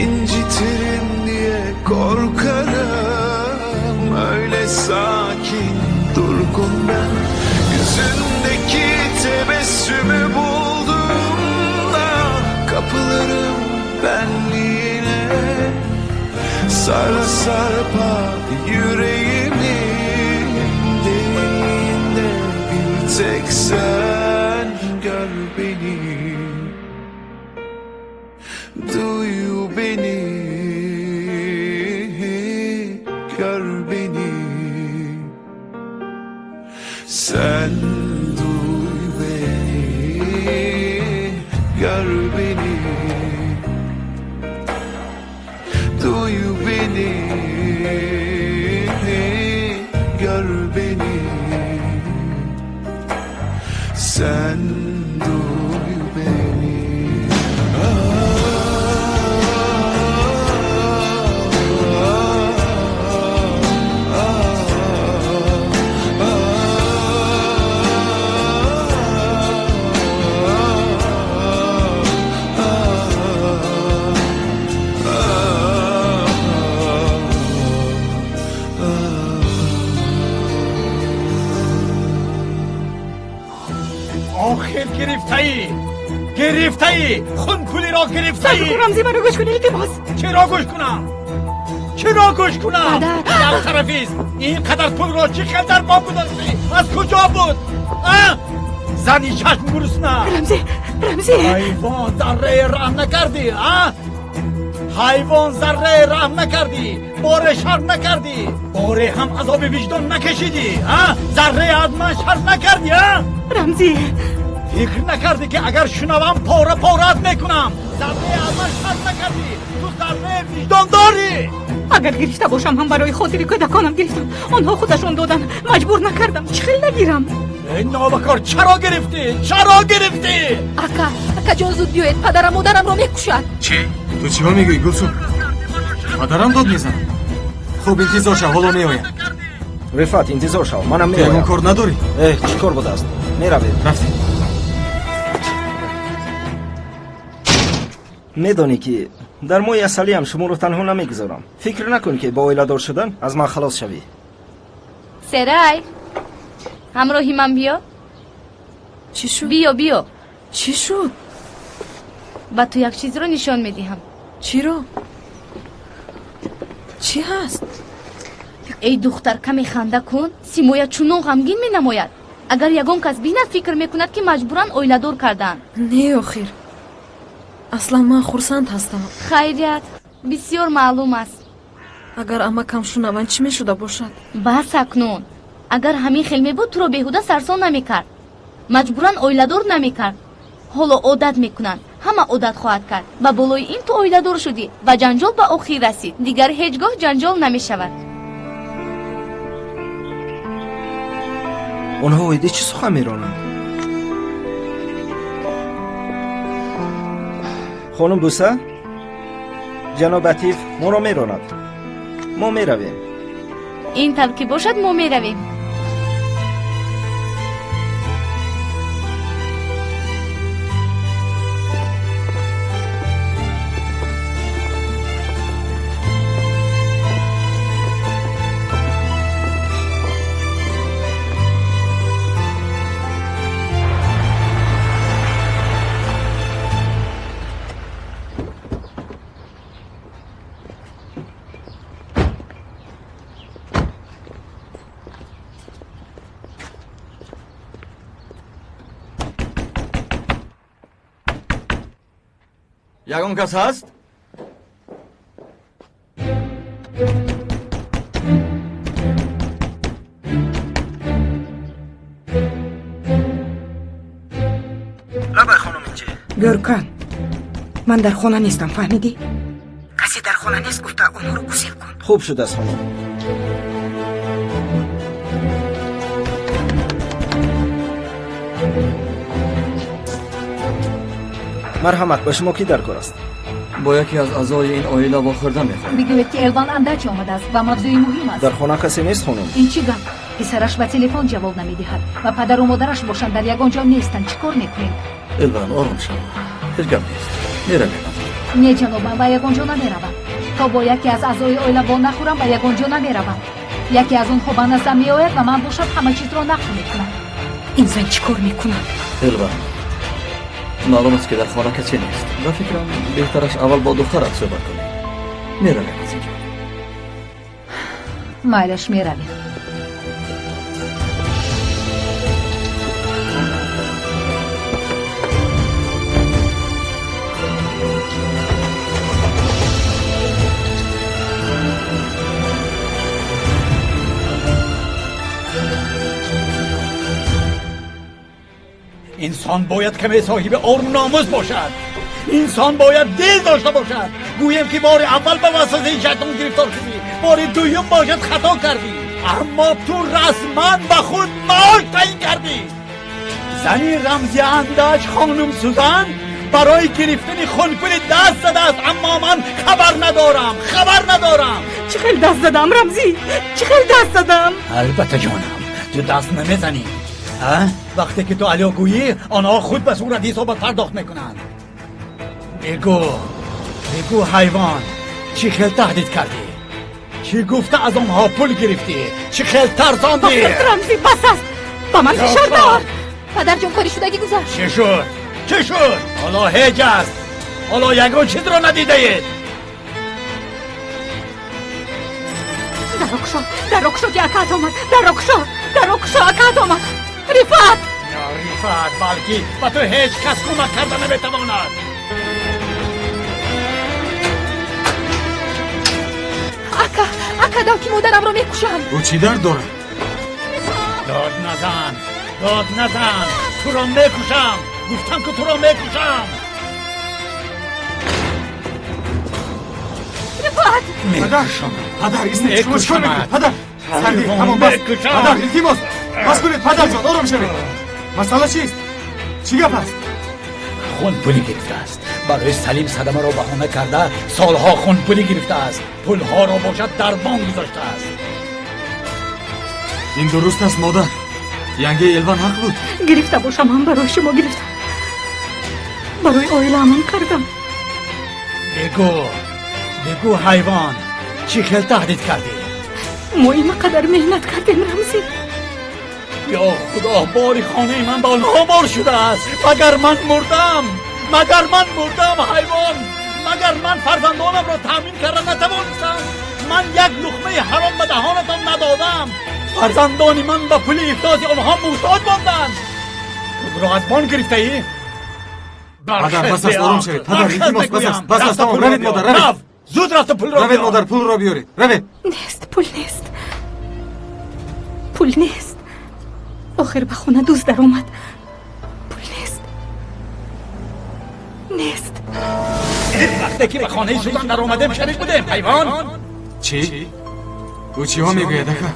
Speaker 7: İncitirim diye korkarım, öyle sakin durgun ben. Yüzündeki tebessümü buldum da kapılırım benliğine. Sara sarpa yüreğimin derinliğinde bir tek sen gör beni, duy beni, gör beni. Sen duy beni, gör beni, duy beni, gör beni. Sen duy beni.
Speaker 1: Охир гирифтаӣ, гирифтаӣ, хунпулиро гирифтаӣ.
Speaker 2: Рамзӣ, маро гӯш кун, илтимос.
Speaker 1: Чиро гӯш кунам? Чиро гӯш кунам?
Speaker 8: Падар.
Speaker 1: Як тарафист, ин қадар пулро чӣ хел дар бонк гузоштӣ? Аз куҷо буд? Зани чашм гурусна.
Speaker 2: Рамзӣ, Рамзӣ.
Speaker 1: Ҳайвон, заррае раҳм накардӣ, а? Ҳайвон, заррае раҳм накардӣ, боре шарм накардӣ, боре ҳам азоби виҷдон накашидӣ, а? Заррае аз ман шарм накардӣ, а?
Speaker 2: Рамзӣ.
Speaker 1: Фикр накардӣ, ки агар шунавам, пора пораат мекунам? Заррае аз ман шарм накардӣ, ту заррае виҷдон дорӣ?
Speaker 2: Агар гирифта бошам ҳам, барои хотири кӯдаконам гирифтам. Онҳо худашон доданд, маҷбур накардам. Чӣ хел нагирам?
Speaker 1: Эй нобакор, чаро гирифтӣ? Чаро гирифтӣ?
Speaker 8: Ака, акаҷон, зуд биёед, падарам модарамро мекушад.
Speaker 4: Чӣ? Ту чиҳо мегӯӣ, Гулсум? Падарам дод мезанад? Хуб, интизор шав, ҳоло меоям.
Speaker 13: Рифат, интизор шав, манам
Speaker 4: Ту ягон
Speaker 13: меоям.
Speaker 4: кор надорӣ?
Speaker 13: Эҳ, чӣ кор будааст? Меравем.
Speaker 4: Рафтем.
Speaker 13: Медонӣ, ки дар моҳи асалиам шуморо танҳо намегузорам. Фикр накун, ки бо оиладор шудан аз ман халос шавӣ.
Speaker 12: Серай, ҳамроҳи ман биё.
Speaker 9: Чӣ шуд?
Speaker 12: Биё, биё.
Speaker 9: Чӣ шуд?
Speaker 12: Ба ту як чизро нишон медиҳам.
Speaker 9: Чиро? Чӣ ҳаст?
Speaker 12: Эй духтар, каме ханда кун. Симоя чунон ғамгин менамояд. Агар ягон кас бинад, фикр мекунад, ки маҷбуран оиладор карданд.
Speaker 9: Не, охир, аслан ман хурсанд ҳастам.
Speaker 12: Хайрият, бисёр маълум аст.
Speaker 9: Агар амакам шунаванд, чӣ мешуда бошад?
Speaker 12: Бас акнун. Агар ҳамин хел мебуд, туро беҳуда сарсон намекард, маҷбуран оиладор намекард. Ҳоло одат мекунанд, ҳама одат хоҳад кард. Ба болои ин ту оиладор шудӣ ва ҷанҷол ба охир расид. Дигар ҳеҷ гоҳ ҷанҷол намешавад.
Speaker 13: Онҳо оиди чӣ сухан меронанд? Хонум Буса, ҷаноб Атиф моро меронад. Мо меравем.
Speaker 12: Ин тавр ки бошад, мо меравем.
Speaker 11: Ягон кас ҳаст?
Speaker 13: Лабай, хонум Инҷи.
Speaker 10: Гӯркан, ман дар хона нестам, фаҳмидӣ? Касе дар хона нест гуфта, онҳоро гусел кун.
Speaker 13: Хуб шудааст, хонум. Марҳамат, ба шумо кӣ дар кор аст?
Speaker 11: Бо яке аз аъзои ин оила вохӯрда мехоҳам.
Speaker 2: Бигӯед, ки Элван Андач омадааст ва мавзӯи муҳим аст.
Speaker 13: Дар хона касе нест, хонум.
Speaker 2: Ин чӣ гап? Писараш ба телефон ҷавоб намедиҳад ва падару модараш бошанд, дар ягон ҷо нестанд. Чӣ кор мекунем?
Speaker 14: Элван, ором шав, ҳеҷ гап нест. Меравем.
Speaker 2: Не, ҷаноб, ман ба ягон ҷо намеравам. То бо яке аз аъзои оила во нахӯрам, ба ягон ҷо намеравам. Яке аз онҳо ба наздам меояд ва ман бошад ҳама чизро нақл мекунам.
Speaker 10: Ин зан чӣ кор мекунад?
Speaker 11: Элван, маълум аст, ки дар хона касе нест. Ба фикрам, беҳтараш аввал бо духтарат суҳбат кунем. Меравем аз инҷо.
Speaker 2: Майлаш, меравем.
Speaker 1: Инсон бояд каме соҳиби ору номус бошад. Инсон бояд дил дошта бошад. Гӯем, ки бори аввал ба васвасаи шайтон гирифтор шудӣ, бори дуюм бошад, хато кардӣ, аммо ту расман ба худ маош таъин кардӣ. Зани Рамзи Андач, хонум Сузан, барои гирифтани хунпули даст задааст, аммо ман хабар надорам, хабар надорам.
Speaker 2: Чӣ хел даст задам, Рамзӣ? Чӣ хел даст задам?
Speaker 1: Албатта, ҷонам, ту даст намезанӣ. Вақте ки ту алё гӯӣ, онҳо худ ба сурат ҳисобат пардохт мекунанд. Бигӯ, бигӯ, ҳайвон, чӣ хел таҳдид кардӣ? Чӣ гуфта аз онҳо пул гирифтӣ? Чӣ хел тарсондӣ?
Speaker 2: Рамзӣ, бас аст, ба ман фишор дор. Падарҷон, кори шудагӣ гузашт.
Speaker 1: Чӣ шуд? Чӣ шуд? Ҳоло ҳеҷ аст. Ҳоло ягон чизро надидаед.
Speaker 2: Дарро кушо, дарро кушо, ки акаат омад. Дарро кушо, дарро кушо, акаат омад. Рифат!
Speaker 1: Рифат, балки ба ту ҳеҷ кас кӯмак карда наметавонад.
Speaker 2: Ака, ака, дав, ки модарамро мекушанд.
Speaker 4: Ӯ чӣ дард дорад?
Speaker 1: Дод назан, дод назан, туро мекушам. Гуфтам, ки туро мекушам.
Speaker 2: Рифат!
Speaker 4: Падар, падар, истед, шумо чӣ кор мекунед? Падар, сардӣ, тамом, бас. Падар, илтимос, бас кунед, падарҷон, ором шавед. Масъала чист? Чӣ гап аст?
Speaker 1: Хунпулӣ гирифтааст. Барои Салим садамаро баҳона карда, солҳо хунпулӣ гирифтааст. Пулҳоро бошад дар бонк гузоштааст.
Speaker 4: Ин дуруст аст, модар. Янгаи Элван ҳақ буд.
Speaker 2: Гирифта бошам ҳам, барои шумо гирифтам, барои оилаамон кардам.
Speaker 1: Бигӯ, бигӯ, ҳайвон, чӣ хел таҳдид кардӣ?
Speaker 2: Мо ин қадар меҳнат кардем, Рамзӣ.
Speaker 1: Ё Худо, бори хонаи ман ба онҳо бор шудааст. Магар ман мурдам? Магар ман мурдам, ҳайвон? Магар ман фарзандонамро таъмин карда натавонистам? Ман як луқмаи ҳаром ба даҳонатон надодам. Фарзандони ман ба пули ифлоси онҳо муҳтоҷ монданд. Пулро аз бонк гирифтаӣ?
Speaker 4: Падар, бас аст, ором шавед. Падар, илтимос, бас аст, бас аст, тамом. Равед, модар, равед.
Speaker 1: Зуд рафта пулро
Speaker 4: равед, модар, пулро биёред. Равед.
Speaker 2: Нест, пул нест, пул нест. Охир ба хона дузд даромад. Пул нест, нест.
Speaker 1: Вақте ки ба хонаи Сузан даромадем, шарик будем, ҳайвон.
Speaker 4: Чӣ? Ӯ чиҳо мегӯяд, ака?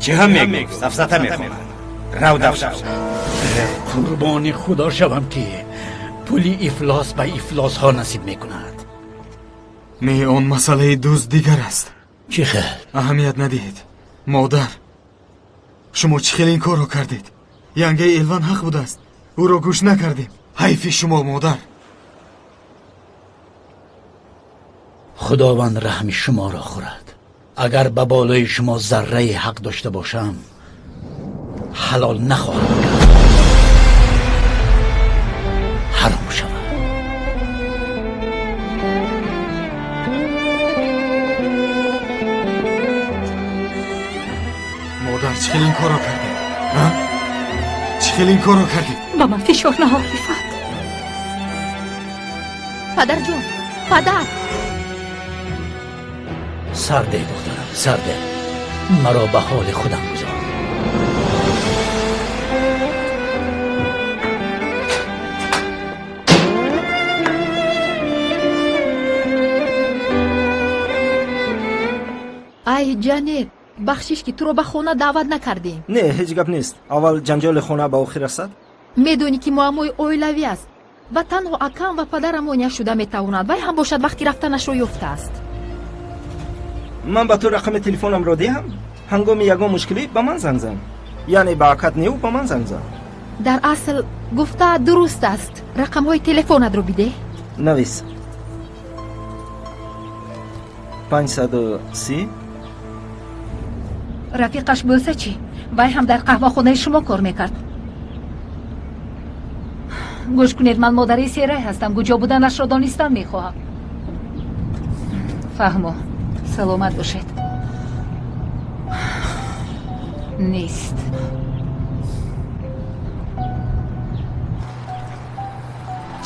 Speaker 15: Чиҳо мегӯяд? Сафсата мехонад. Рав, даф шав.
Speaker 1: Қурбони Худо шавам, ки пули ифлос ба ифлосҳо насиб мекунад.
Speaker 4: Не, он масъалаи дузд дигар аст.
Speaker 1: Чӣ хел?
Speaker 4: Аҳамият надиҳед. Модар, шумо чӣ хел ин корро кардед? Янгаи Элван ҳақ будааст, ӯро гӯш накардем. Ҳайфи шумо, модар.
Speaker 1: Худованд раҳми шуморо хӯрад. Агар ба болои шумо зарраи ҳақ дошта бошам, ҳалол нахоҳам кард, ҳаром шавад.
Speaker 4: Модар, чӣ хел ин корро кардед? Чӣ хел ин корро кардед?
Speaker 2: Ба ман фишор наор, Рифат.
Speaker 8: Падарҷон, падар.
Speaker 1: Сарде, духтарам, сарде. Маро ба ҳоли худам гузор.
Speaker 8: Ай, Ҷанет, бахшиш, ки туро ба хона даъват накардем.
Speaker 13: Не, ҳеҷ гап нест. Аввал ҷанҷоли хона ба охир расад.
Speaker 8: Медонӣ, ки муаммои оилавӣ аст ва танҳо акам ва падарам монеа шуда метавонад. Вай ҳам бошад, вақти рафтанашро ёфтааст.
Speaker 13: Ман ба ту рақами телефонамро диҳам, ҳангоми ягон мушкилӣ ба ман занг зан. Яъне ба акат неу, ба ман занг зан.
Speaker 8: Дар асл, гуфта дуруст аст. Рақамҳои телефонатро бидеҳ.
Speaker 13: Навис: 530.
Speaker 2: Рафиқаш бӯса чӣ? Вай ҳам дар қаҳвахонаи шумо кор мекард. Гӯш кунед, ман модари Серай ҳастам. Куҷо буданашро донистан мехоҳам. Фаҳмо, саломат бошед. Нест.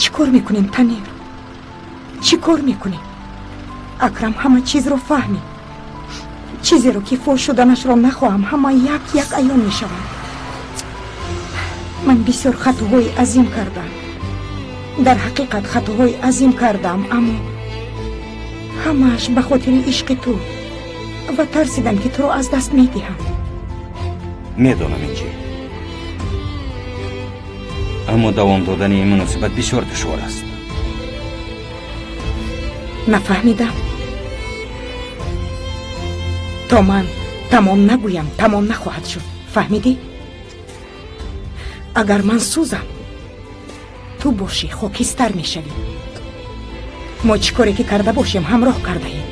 Speaker 10: Чӣ кор мекунем, Танир? Чӣ кор мекунем? Акрам ҳама чизро фаҳмид. Чизеро, ки фош шуданашро нахоҳам, ҳама як як аён мешаванд. Ман бисёр хатоҳои азим кардам. Дар ҳақиқат хатоҳои азим кардам, аммо ҳамааш ба хотири ишқи ту ва тарсидам, ки туро аз даст медиҳам.
Speaker 15: Медонам, Инҷи, аммо давом додани ин муносибат бисёр душвор аст.
Speaker 10: Нафаҳмидам. То ман тамом нагӯям, тамом нахоҳад шуд, фаҳмидӣ? Агар ман сӯзам, ту бошӣ хокистар мешавӣ. Мо чӣ коре ки карда бошем, ҳамроҳ кардаем.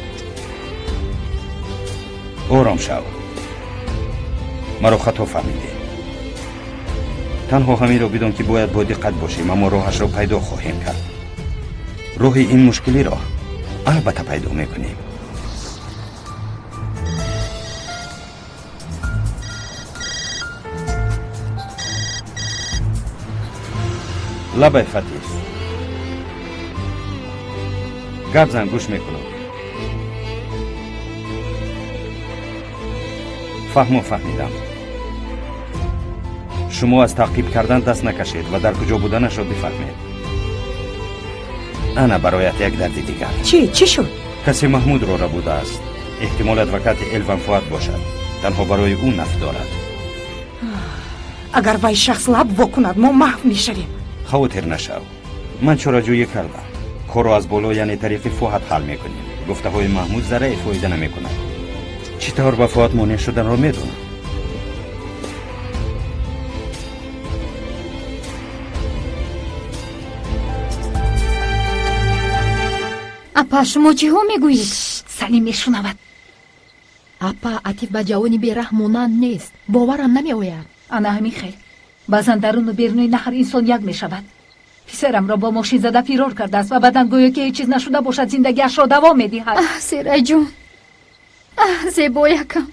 Speaker 15: Ором шав, маро хато фаҳмидӣ. Танҳо ҳаминро бидон, ки бояд бо диққат бошем, аммо роҳашро пайдо хоҳем кард. Роҳи ин мушкилиро албатта пайдо мекунем. Лабай, Фатих, гап зан, гӯш мекунам. Фаҳмо, фаҳмидам. Шумо аз таъқиб кардан даст накашед ва дар куҷо буданашро бифаҳмед. Ана бароят як дарди дигар.
Speaker 10: Чӣ? Чӣ шуд?
Speaker 15: Касе Маҳмудро рабудааст. Эҳтимол, адвокати Элван Фуат бошад. Танҳо барои ӯ наф дорад.
Speaker 10: Агар вай шахс лаб во кунад, мо маҳв мешавем.
Speaker 15: Хавотир нашав, ман чораҷӯӣ кардам. Корро аз боло, яъне тариқи Фуҳат ҳал мекунем. Гуфтаҳои Маҳмуд заррае фоида намекунад. Чӣ тавр ба Фуат монеъ шуданро медонам.
Speaker 8: Апа, шумо чиҳо мегӯед?
Speaker 2: Салим мешунавад.
Speaker 8: Апа, Атиф ба ҷавони бераҳм монанд нест, боварам намеояд.
Speaker 2: Ана ҳамин хел баъзан даруну беруни наҳр инсон як мешавад. Писарамро бо мошин зада фирор кардааст ва баъдан гӯё ки ҳеҷ чиз нашуда бошад, зиндагиашро давом медиҳад.
Speaker 12: Серайҷон.
Speaker 16: Зебоякам.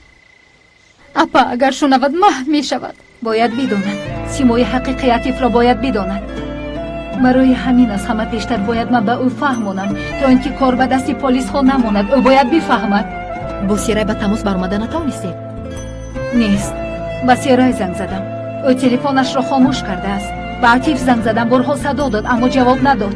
Speaker 16: Апа, агар шунавад маҳв мешавад.
Speaker 2: Бояд бидонад. Симои ҳақиқии Атифро бояд бидонад. Барои ҳамин аз ҳама пештар бояд ман ба ӯ фаҳмонам, то ин ки кор ба дасти полисҳо намонад. Ӯ бояд бифаҳмад.
Speaker 8: Бо Серай ба тамос баромада натавонистед?
Speaker 2: Нест. Ба Серай занг задам. Ӯ телефонашро хомӯш кардааст. Ба Атиф занг задам, борҳо садо дод, аммо ҷавоб надод.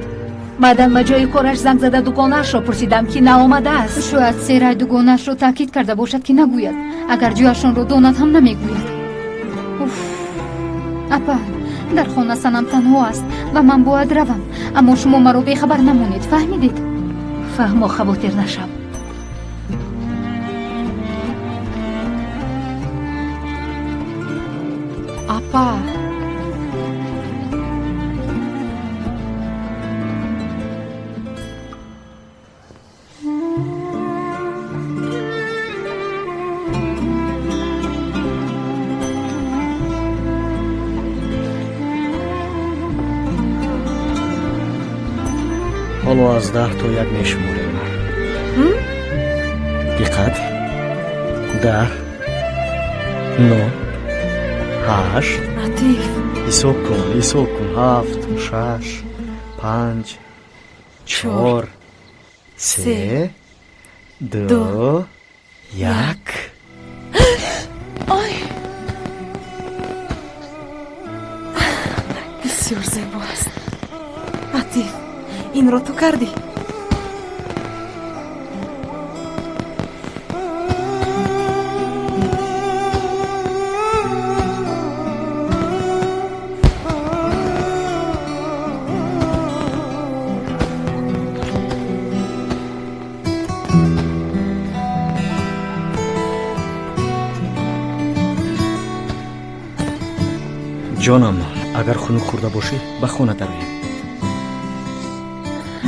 Speaker 2: Баъдан ба ҷои кораш занг зада дугонаашро пурсидам, ки наомадааст.
Speaker 16: Шояд Серай дугонаашро таъкид карда бошад, ки нагӯяд. Агар ҷояшонро донад ҳам намегӯяд. Уф, апа, дар хона Санам танҳо аст ва ман бояд равам, аммо шумо маро бехабар намонед, фаҳмидед?
Speaker 2: Фаҳмо, хавотир нашав.
Speaker 16: Апа,
Speaker 5: ҳоло аз 10 то 1 мешуморем. Диққат. 10, 9, 8.
Speaker 9: Атиф.
Speaker 5: Ҳисоб кун, ҳисоб кун. 7, 6, 5, 4, 3, 2, 1.
Speaker 9: Ой! Бисёр зебо аст. Атиф, инро ту кардӣ?
Speaker 5: Ҷонам, агар хунук хӯрда бошӣ, ба хона дароем.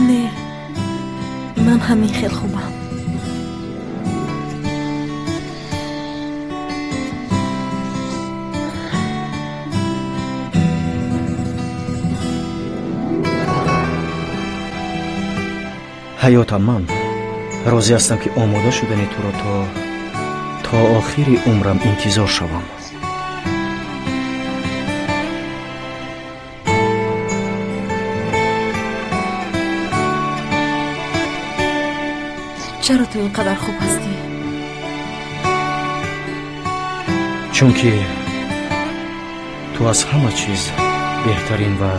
Speaker 9: Не, ман ҳамин хел хубам.
Speaker 5: Ҳаётам, ман розӣ ҳастам, ки омода шудани туро то охири умрам интизор шавам.
Speaker 9: Чаро ту ин қадар хуб ҳастӣ?
Speaker 5: Чунки ту аз ҳама чиз беҳтарин ва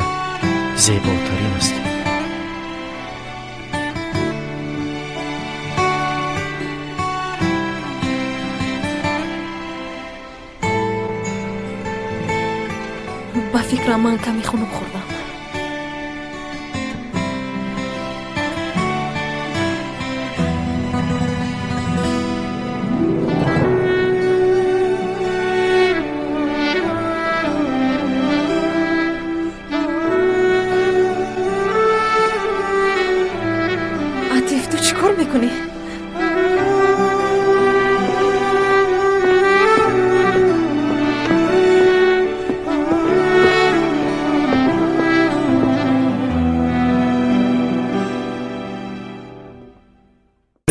Speaker 5: зеботарин ҳастӣ.
Speaker 9: Ба фикрам, ман каме хунук хӯрдам.